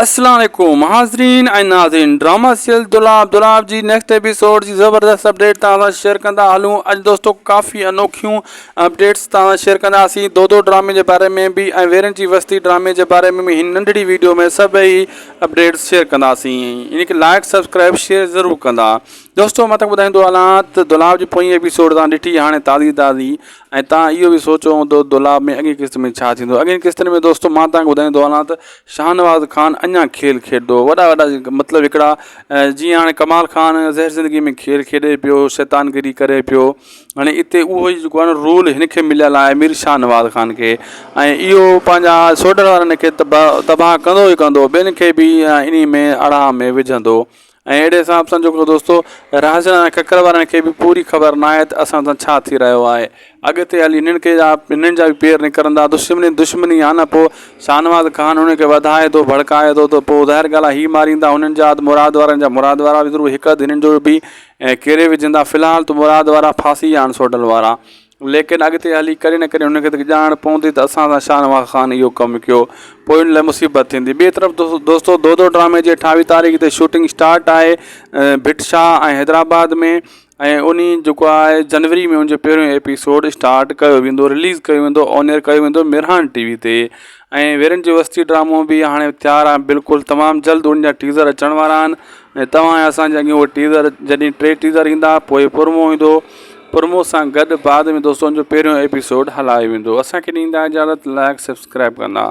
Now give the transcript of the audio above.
اسلام عليڪم حاضرين ۽ ناظرين ڊراما سيريل دولاب دولاب جي نيڪسٽ ايپيسوڊ جي زبردست اپڊيٽ توهان سان شيئر ڪندا هلون اڄ دوستو ڪافي انوکيون اپڊيٽس توهان سان شيئر ڪنداسين دودو ڊرامي جي باري ۾ به ۽ ويرن جي وستي ڊرامي جي باري ۾ به هن ننڍڙي ويڊيو ۾ سڀئي اپڊيٽس شيئر ڪنداسين ان کي لائڪ سبسڪرائب شيئر ضرور ڪندا دوستو مان تک ٻڌائيندو هلان ته دولاب جي پوئين ايپيسوڊ تان ڏٺي هاڻي تازي تازي ۽ توهان اهو به سوچيو هوندو دولاب ۾ اڳين قسط ۾ ڇا ٿيندو اڳين قسطن ۾ دوستو مان توهان کي ٻڌائيندو هلان ته شاهنواز خان اڃا کيل کيڏندو وڏا وڏا مطلب هڪڙا جيئن هاڻي ڪمال خان زهر زندگي ۾ کيل کيڏي پيو شيطان گيري ڪري پيو هاڻي اتي اهو ئي جيڪو آهي نه رول هن کي مليل آهي مير شاهنواز خان کي ۽ اهو پنهنجا سوڍل وارن کي تباهه ڪندو ئي ڪندو ٻين کي به انهي ۾ اڙاهه ۾ وجهندو ۽ اهڙي حساب سان جيڪو دوستو رهزن ۽ ڪڪر وارن کي به پوري خبر ناهي ته اسان سان ڇا ٿي رهيو آهي اڳتي هلي انهن کي جا انهن جا به پير نڪرندا دشمني دشمني آهي نه پوء شاهنواز خان انهن کي وڌائي ٿو ڀڙڪائي ٿو ته پوء ظاهر ڳالهه آهي هي ماريندا انهن جا مراد وارن جا مراد وارا به ضرور هڪ اڌ هنن جو به ڪيري وجهندا في الحال ته مراد وارا ڦاسي ويا آهن سوڍل وارا ليڪن اڳتي هلي ڪڏهن نه ڪڏهن هن کي ته ڄاڻ پوندي ته اسان سان شاهنواز خان اهو ڪم ڪيو پوء ان لاء مصيبت ٿيندي. ٻئي طرف دوستو دودو ڊرامي جي اٺاويهه تاريخ تي شوٽنگ اسٽارٽ آهي ڀٽ شاهه ۽ حيدرآباد ۾ ۽ انهي جيڪو آهي جنوري ۾ ان جو پهريون ايپيسوڊ اسٽارٽ ڪيو ويندو رليز ڪيو ويندو آن ايئر ڪيو ويندو مهراڻ ٽي وي تي ۽ ويرن جي وستي ڊرامو به هاڻي تيار آهي بلڪل تمام جلد ان جا ٽيزر اچڻ وارا آهن ۽ توهان ۽ اسان جي اڳيان اهي ٽيزر جڏهن ٽي ٽيزر ايندا پوء پرومو ايندو پرومو سان گڏ بعد ۾ دوستو ان جو پهريون ايپيسوڊ هلايو ويندو اسان کي ڏيندا اجازت لائڪ سبسڪرائب ڪندا.